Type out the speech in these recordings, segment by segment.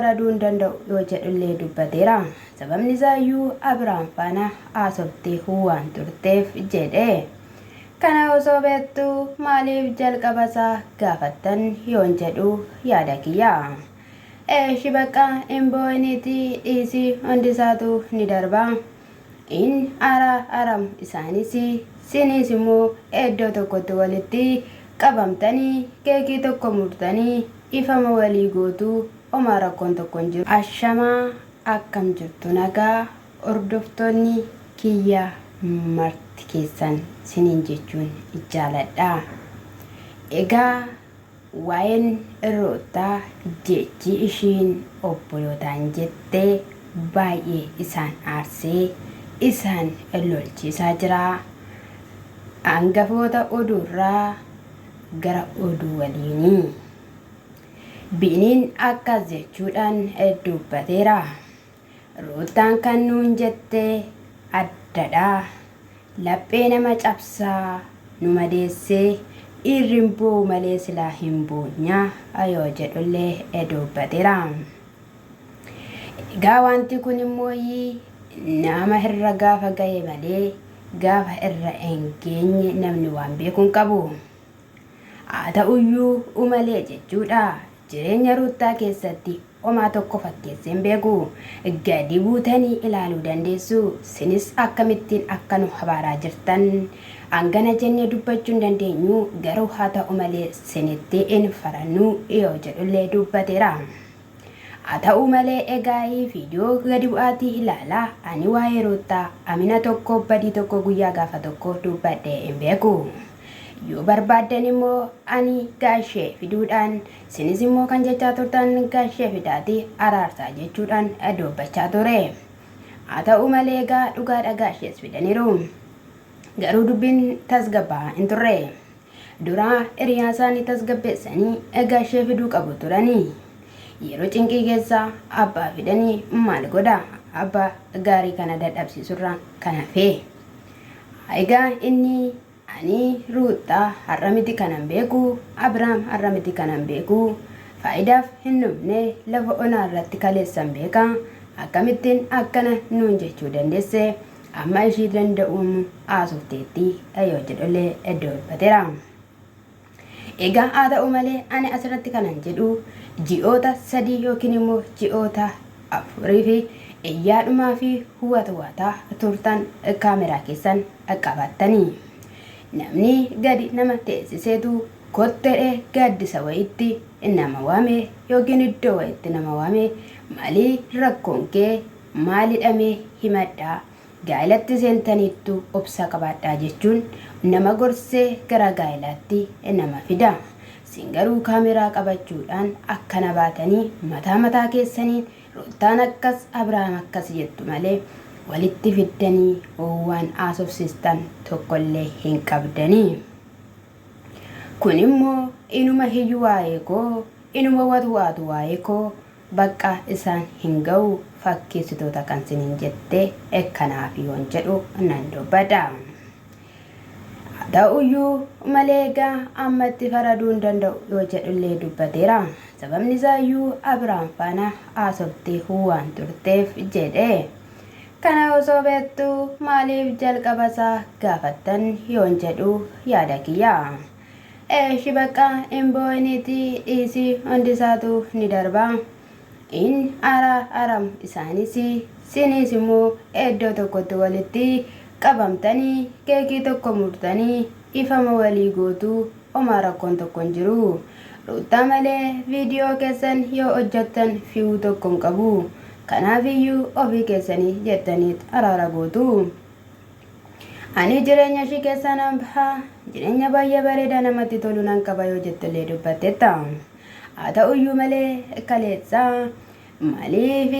faraduu hin danda'u yoo jedhullee dubbateera. Sababni isaayyuu Abiraam faana haasoftee waan turteef jedhe. Kana osoo beektu maaliif jalqaba isaa gaafattan yoon jedhu yaada kiyya. Eeshi baqqa hin boo'iniitii dhiisi hundi isaatu ni darba. In ara aramu isaanis siniis immoo eddoo tokkotti walitti qabamtanii keekii tokko murtanii dhifama walii gootu homaa rakkoon tokko hin jiru. Ashamaa akkam jirtu nagaa hordoftoonni kiyya marti keessan siniin jechuun jaaladha. Egaa Waa'een Ruuttaa jechi ishiin obbolootaan jette baay'ee isaan aarsee isaan lolchiisaa jira. Angafoota oduurraa gara oduu waliinii. Biiniin akkas jechuudhaan dubbateera. Ruuttaan kan nuun jette addadha. Laphee nama cabsaa nu madeessee dhiirri hin boo'u malee silaa hin boonyaa yoo jedhullee dubbateera. Egaa wanti kun immoo nama irra gaafa gahe malee gaafa irra hin geenye namni waan beeku hin qabu. Haa ta'uyyuu malee jechuudha jireenya Ruuttaa keessatti homaa tokko fakkeessee hin beeku. Gadi buutanii ilaaluu dandeessu. Sinis akkamittiin akka nu habaaraa jirtan hangana jennee dubbachuu hin dandeenyu garuu haa ta'u malee sinitti hin farannu yoo jedhullee dubbateera. Haa ta'u malee egaa viidiyoo gadi bu'aatii ilaalaa ani waa'ee Ruuttaa amina tokko badii tokko guyyaa gaafa tokko dubbadhee hin beeku. Yoo barbaaddan immoo ani gaashee fiduudhaan sinis immoo kan jechaa turtan gaashee fidaati araarsaa jechuudhaan dubbachaa ture. Haa ta'u malee egaa dhugaadha gaashees fidaniiru. Garuu dubbiin tasgabbaa'aa hin turre. Duraa hiriyaa isaanii tasgabbeessanii gaashee fiduu qabu turanii. Yeroo cinqii keessa abbaa fidanii maal godha? Abbaa gaarii kana dadhabsiisurraan kan hafe. Egaa inni Ani Ruuttaa har'a miti kanan beeku, Abrahaam har'a miti kanan beeku. Faayidaaf hin dhufne lafa onaa irratti kaleessan beeka. Akkamittiin akkana nuun jechuu dandeesse? Amma ishii danda'uun haasofteetti yoo jedhullee dubbateera. Egaa haa ta'u malee ani asirratti kanan jedhu ji'oota 3 yookiin immoo ji'oota 4 fi iyyaadhumaa fi watwaataa turtan kaameraa keessan qabattanii. Namni gadi nama teessiseetu kotteedhe gaaddisa wayitti nama waame yookiin iddoo wayitti nama waame maalii rakkoon kee maalidhamee himadhaa Gaa'elatti seentaniittu obsa qabaadhaa jechuun nama gorsee gara gaa'elaatti nama fida. Sin garuu kaameraa qabachuudhaan akkana baatanii mataa mataa keessaniin Ruuttaan akkas Abrahaam akkas jettu malee walitti fiddanii waan haasofsiistan tokkollee hin qabdanii. Kun immoo inuma hiyyu waa'ee koo inuma watwaatu waa'ee koo Baqqa isaan hin ga'u fakkeessitoota kan sinin jette kanaafi yoon jedhu nan dubbadha. Haa ta'uyyuu malee egaa amma itti faraduu hin danda'u yoo jedhullee dubbateera. Sababni isaayyuu Abiraam faana haasoftee waan turteef jedhe. Kana osoo beektu maaliif jalqaba isaa gaafattan yoon jedhu yaada kiyya. Eshi baqqa hin boo'iniitii dhiisi hundi isaatu ni darba. In ara aramu isaanis siniis immoo eddoo tokkotti walitti qabamtanii keekii tokko murtanii dhifama walii gootu homaa rakkoon tokko hin jiru. Ruuttaa malee viidiyoo keessan yoo hojjattan fiwuu tokko hin qabu. Kanaafiyyuu ofii keessanii jettaniit araara gootu. Ani jireenya ishii keessaa nan baha, jireenya baay'ee bareedaa namatti tolu nan qaba yoo jettellee dubbattetta. Haa ta'uyyuu malee kaleessa maaliif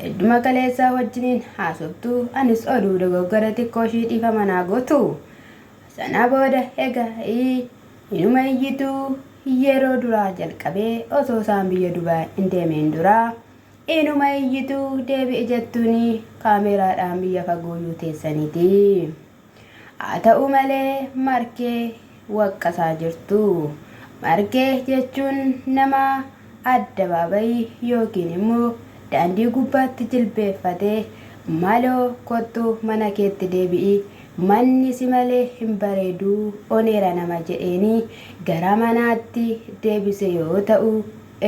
hedduma kaleessaa wajjiniin haasoftu anis oduu dogoggora xiqqoo ishii dhiifama naa gootu. Sana booda egaa inuma iyyitu yeroo duraa jalqabee osoo isaan biyya Dubaay hin deemeen duraa Inuma iyyitu deebi'i jettuuni kaameeraadhaan biyya fagooyyuu teessaniiti. Haa ta'u malee Markee waqqasaa jirtu. Markee jechuun nama addabaabayii yookiin immoo daandii gubbaatti jilbeeffatee maloo kottu mana keetti deebi'i manni si malee hin bareeduu oneera nama jedheenii gara manaatti deebise yoo ta'u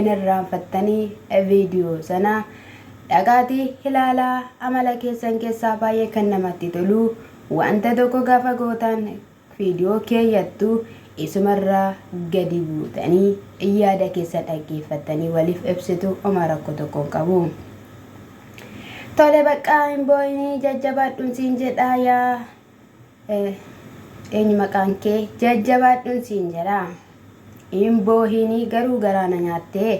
in irraanfattanii viidiyoo sana dhaqaatii ilaalaa amala keessan keessaa baay'ee kan namatti tolu wanta tokko gaafa gootan viidiyoo keeyyattu isumarraa gadi buutanii yaada keessan dhaggeeffattanii waliif ibsitu homaa rakkoo tokko hin qabu. Tole baqqaa hin boo'inii jajjabaadhuun siin jedhaa yaa eenyu maqaan kee jajjabaadhuun siin jedhaa. Hin boohinii garuu garaa na nyaattee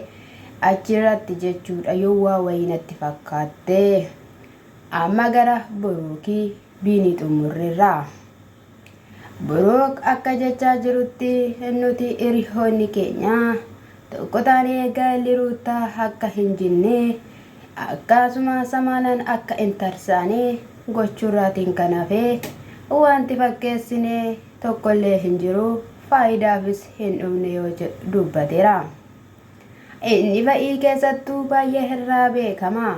achirratti jechuudha yoo waa wayii natti fakkaattee. Amma gara Buruukii Biinii xumurreerra. Buruuk akka jechaa jirutti nuti hiriyoonni keenya tokko taanee gaa'elli Ruuttaa akka hin jinne akkasuma samaanan akka hin tarsaane gochuurraatiin kan hafe wanti fakkeessine tokkollee hin jiru faayidaafis hin dhufne yoo jedhu dubbateera. Inni fa'ii keessattuu baay'ee irraa beekama.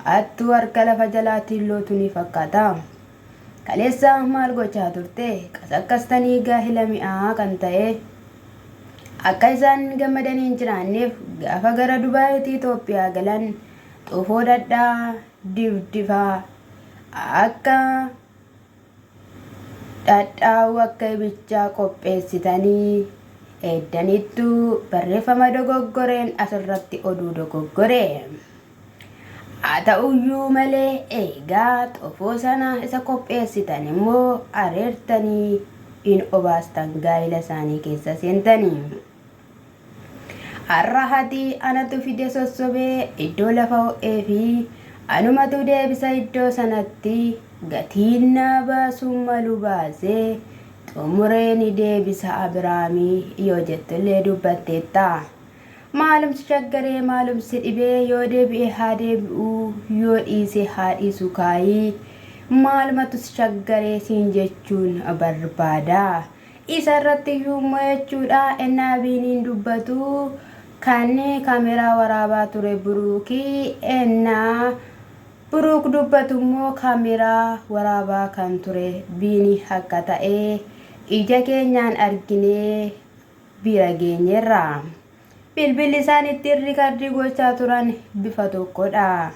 Hattuu harka lafa jalaatiin lootu ni fakkaata. Kaleessa maal gochaa turte? Qasaqqastanii gaahila mi'aa kan ta'e akka isaan gammadanii hin jiraanneef gaafa gara Dubaayitti Itoophiyaa galan xoofoo dhadhaa difdifaa akka dhadhaa'u akka ibichaa qopheessitanii eeddanittu barreeffama dogoggoreen asirratti oduu dogoggore. Haa ta'uyyuu malee eegaa xoofoo sana isa qopheessitan immoo areertanii hin obaastan gaa'ila isaanii keessa seentanii. Har'a hati anatu fide sossobee iddoo lafa ho'ee fi anumatu deebisa iddoo sanatti gatiin naa baasuun malu baasee xumuree ni deebisa Abiraamii yoo jettullee dubbatteetta. Maalumsi shaggaree maalumsi dhibee yoo deebi'e haa deebi'uu yoo dhiise haa dhiisu kaayii maalumatu si shaggaree siin jechuun barbaada. Isa irratti iyyuu immoo jechuudha ennaa Biiniin dubbatu kan kaameraa waraabaa ture Buruuki ennaa Buruuk dubbatu immoo kaameraa waraabaa kan ture Biini akka ta'e ija keenyaan arginee bira geenyeerra. Bilbilli isaan ittiin rikardii gochaa turan bifa tokkodha.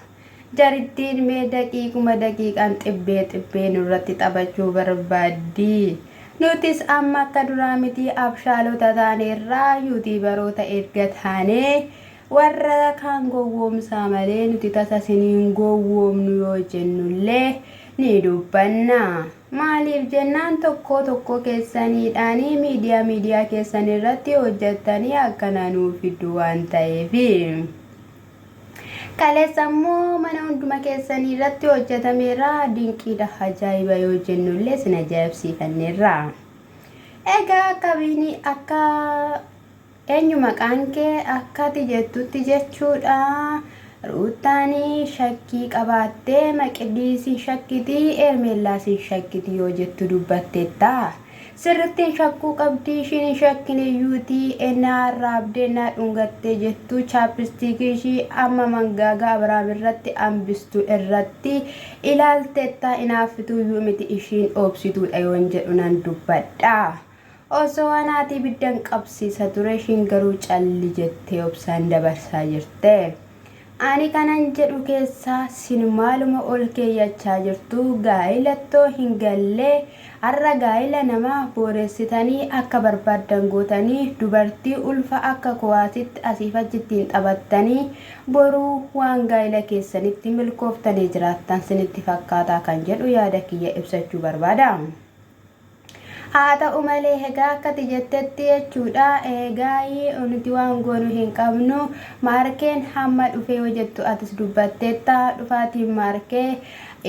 Jarittiin mee daqiiquma daqiiqaan xibbee xibbee nurratti taphachuu barbaaddi. Nutis amma akka duraa miti abshaalota taaneerra yuutiibaroota erga taanee warra kaan gowwoomsaa malee nuti tasa sin hin gowwoomnu yoo jennullee ni dubbanna. Maaliif jennaan tokkoo tokkoo keessaniidhaanii miidiyaa miidiyaa keessan irratti hojjattanii akkana nuu fiddu waan ta'eefi. Kaleessa immoo mana hunduma keessanii irratti hojjetameera dinqiidha ajaa'iba yoo jennullee sin ajaa'ibsiifanneerra. Egaa akka biinii akka Eenyu maqaan kee akka ati jettutti jechuudha Ruuttaan shakkii qabaattee Maqidii sin shakkiti Eermeellaa sin shakkiti yoo jettu dubbatteetta. Sirrittiin shakkuu qabdi ishiin hin shakkineyyuuti ennaa arraabdee ennaa dhungattee jettu chaappistiikii ishii amma mangaagaa Abiraam irratti ambistu irratti ilaalteetta inaaffituuyyuu miti ishiin obsituudha yoon jedhu nan dubbadha. Osoo anaati ibiddan qabsiisa ture ishiin garuu calli jettee obsaan dabarsaa jirte. Ani kanan jedhu keessaa sin maaluma ol keeyyachaa jirtu gaa'ilattoo hin galle har'a gaa'ila namaa booressitanii akka barbaaddan gootanii dubartii ulfa akka kuwaasitti asiif achi ittiin taphattanii boru waan gaa'ila keessanitti milkooftanii jiraattan sinitti fakkaataa kan jedhu yaada kiyya ibsachuu barbaada. Haa ta'u malee egaa akka ati jettetti jechuudha egaa nuti waan goonu hin qabnu maarkeen hamma dhufe yoo jettu atis dubbatteetta dhufaatiin maarkee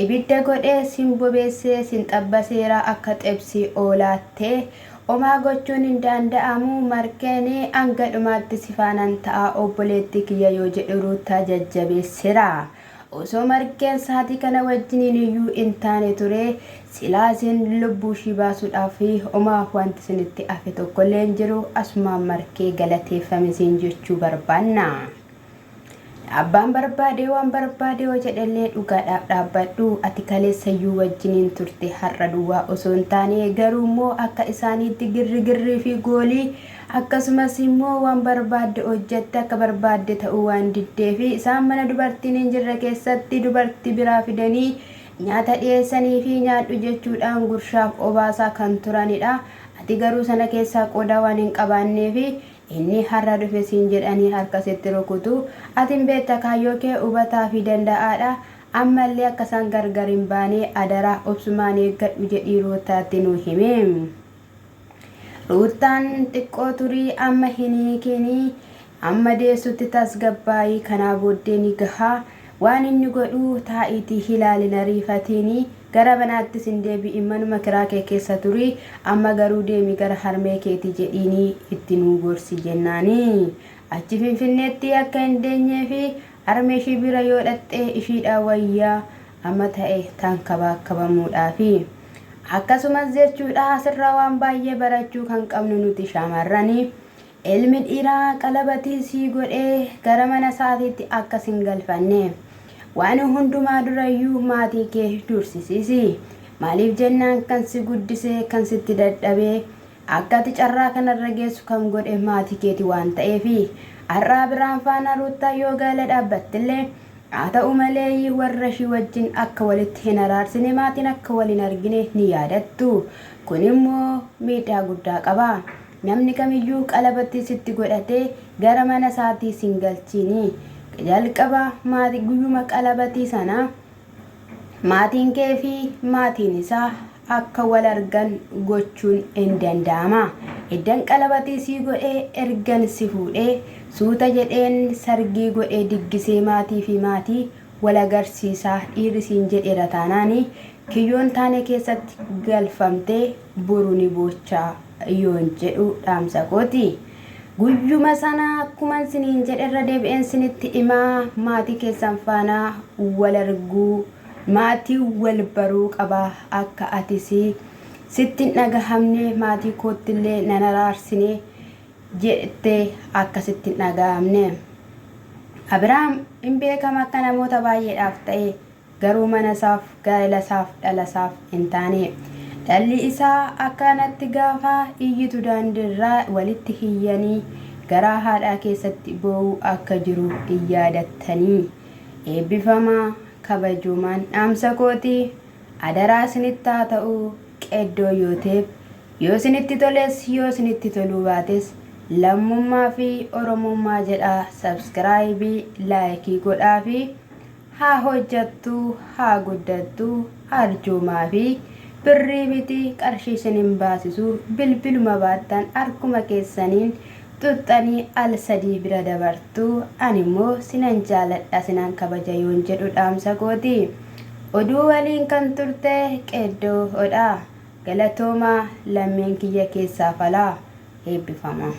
ibidda godhee sin bobeessee sin xabbaseera akka xebsii oolaatte omaa gochuun hin daanda'amu markeen hanga dhumaatti si faanan ta'a obboleettii kiyya yoo jedhu Ruuttaa jajjabeessera. Osoo margeen saatii kana wajjiniin iyyuu hin taane ture silaa isin lubbuu ishii baasuudhaaf homaa wanti isinitti hafe tokkollee hin jiru asumaan markee galateeffami siin jechuu barbaanna. Abbaan barbaade waan barbaade yoo jedhellee dhugaadhaaf dhaabbadhu ati kaleessayyuu wajjiniin turte har'a duwwaa osoo hin taane garuu immoo akka isaaniitti girri girrii fi goolii akkasumas immoo waan barbaadde hojjette akka barbaadde ta'uu waan diddee fi isaan mana dubartiin hin jirre keessatti dubartii biraa fidanii nyaata dhiyeessanii fi nyaadhu jechuudhaan gurshaaf obaasaa kan turanidha. Ati garuu sana keessaa qooda waan hin qabaanneef Inni har'a dhufe siin jedhanii harka sitti rukutu. Ati hin beekta kaayyoo kee hubataa fi danda'aadha. Ammallee akka isaan gargar hin baane adaraa obsumaan eeggadhu jedhii Ruuttaatti nuu himi. Ruuttaan xiqqoo turii amma hin hiikiini amma deessutti tasgabbaa'i kanaa booddee ni gaha. Waan inni godhu taa'iitii hilaali hin ariifatiini. Gara manaattis hin deebi'in manuma kiraa kee keessa turi amma garuu deemi gara harmee keetii jedhiinii itti nuu gorsi jennaani achi finfinneetti akka hin deenyeefi harmee ishii bira yoo dhaqxe ishiidhaa wayya amma ta'e tankabaakkabamudhaafi. Akkasumas jechuudha asirraa waan baay'ee barachuu kan qabnu nuti shamarrani Ilmi dhiiraa qalabatii sii godhee gara mana isaatiitti akka sin galfanne. Waan hundumaa durayyuu maatii kee dursisiisi. Maaliif jennaan kan si guddisee kan sitti dadhabee akka ati carraa kanarra geessu kan godhe maatii keeti waan ta'eefi. Har'a Abiraam faana Ruuttaa yoo gaa'ela dhaabbattillee haa ta'u malee warra ishii wajjin akka walitti hin araarsine maatiin akka wal hin argine ni yaadattu. Kun immoo miidhaa guddaa qaba. Namni kamiyyuu qalabatii sitti godhatee gara mana isaatii sin galchiini. Jalqaba maatii guyyuma qalabatii sana maatiin kee fi maatiin isaa akka wal argan gochuun in danda'ama. Eddan qalabatii sii godhee ergan si fuudhee suuta jedheen sargii godhee diggisee maatii fi maatii wal agarsiisaa dhiirri siin jedheera taanaani kiyyoon taane keessatti galfamtee boru ni boochaa yoon jedhu dhaamsa kooti. Guyyuma sana akkuman siniin jedhe irra deebi'een sinitti himaa maatii keessan faana wal arguu maatii wal baruu qaba akka atis sitti hin dhagahamne maatii koottillee nan araarsine jette akka sitti hin dhaga'amne. Abiraam hin beekama akka namoota baay'eedhaaf ta'e garuu mana isaaf, gaa'ela isaaf, dhala isaaf hin taane. Dhalli isaa akkanatti gaafa iyyitu daandiirraa walitti hiyyanii garaa haadhaa keessatti boo'uu akka jiru hin yaadattanii. Eebbifamaa kabajoomaan dhaamsa kooti. Adaraa isinitti haa ta'u qeddoo Yooteeb yoo isinitti toles yoo isinitti toluu baates lammummaa fi oromummaa jedhaa sabskiraayibii laayikii godhaafi haa hojjattu haa guddattu arjoomaa fi birrii miti qarshii isin hin baasisu bilbiluma baattan harkuma keessaniin xuxxanii al sadii bira dabartu ani immoo sinan jaaladha sinan kabaja yoon jedhu dhaamsa kooti. Oduu waliin kan turte Qeeddoo dha. Galatoomaa lammiin kiyya keessaaf alaa. Eebbifamaa.